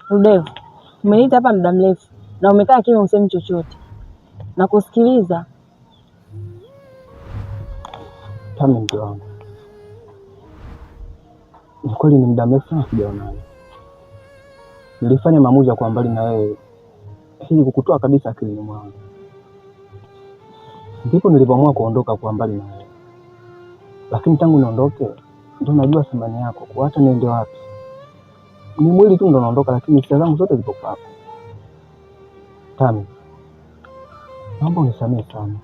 Rudevu, umeniita hapa muda mrefu na umekaa kimya, usemi chochote na kusikiliza. Tami, mke wangu, ni kweli ni muda mrefu sana sijaonana. Nilifanya maamuzi ya kuwa mbali na wewe ili kukutoa kabisa akilini mwangu, ndipo nilipoamua kuondoka kuwa mbali na wewe, lakini tangu niondoke ndio najua thamani yako, kwa hata niende wapi ni mwili tu ndo naondoka, lakini hisia zangu zote zipo kwako. Tami, naomba unisamehe sana.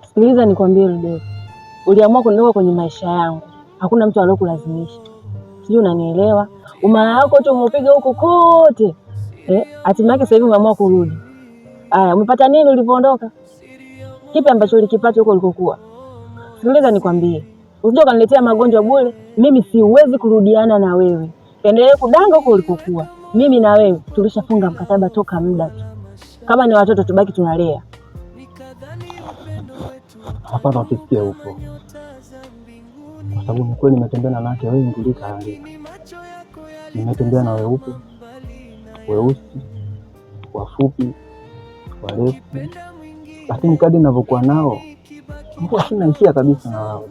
Sikiliza nikwambie, Rudevu, uliamua kuondoka kwenye maisha yangu, hakuna mtu aliyokulazimisha. Sijui unanielewa? Umalaya wako tu umeupiga huko kote, hatimaye sasa hivi umeamua kurudi. Aya, umepata nini ulivyoondoka? Kipi ambacho ulikipata huko ulikokuwa? Sikiliza nikwambie, usije ukaniletea magonjwa bure. Mimi siwezi kurudiana na wewe, endelee kudanga huko ulikokuwa. Mimi na wewe tulishafunga mkataba toka muda tu. Kama ni watoto tubaki tunalea. Hapana, usisikie huko, kwa sababu ni kweli nimetembea na wanawake wengi kuliko andika. Nimetembea na weupe, weusi, wafupi, warefu, lakini kadri ninavyokuwa nao huwa sina hisia kabisa na wao.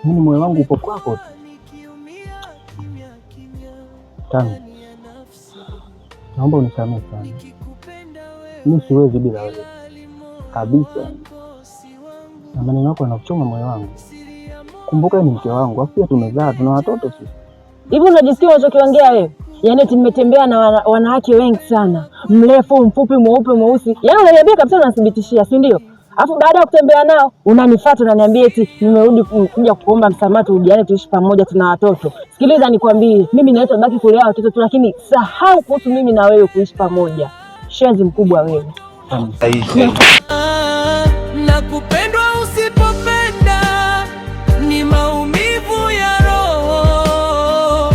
Mimi moyo wangu upo kwako tu. Tami, naomba unisamehe sana, mimi siwezi bila wewe kabisa, na maneno yako yanachoma moyo wangu. Kumbuka ni mke wangu, afu pia tumezaa, tuna watoto sisi. Hivi unajisikia unachokiongea wewe? Yaani eti nimetembea na wanawake wengi sana, mrefu, mfupi, mweupe, mweusi. Yaani unaniambia kabisa, unanithibitishia, si ndio? Alafu baada ya kutembea nao unanifuata unaniambia eti nimerudi kuja kuomba msamaha, turudiane, tuishi pamoja, tuna watoto. Sikiliza nikwambie, mimi naweza baki kulea watoto tu, lakini sahau kuhusu mimi na wewe kuishi pamoja. Shenzi mkubwa wewe. Na kupendwa usipopenda ni maumivu ya roho.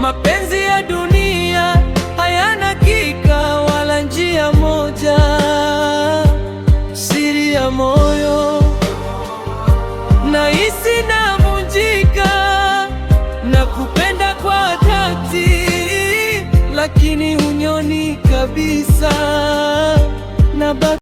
Mapenzi ya dunia hayana kika wala njia moja. Siri ya moyo nahisi navunjika, na kupenda kwa dhati, lakini hunyoni kabisa na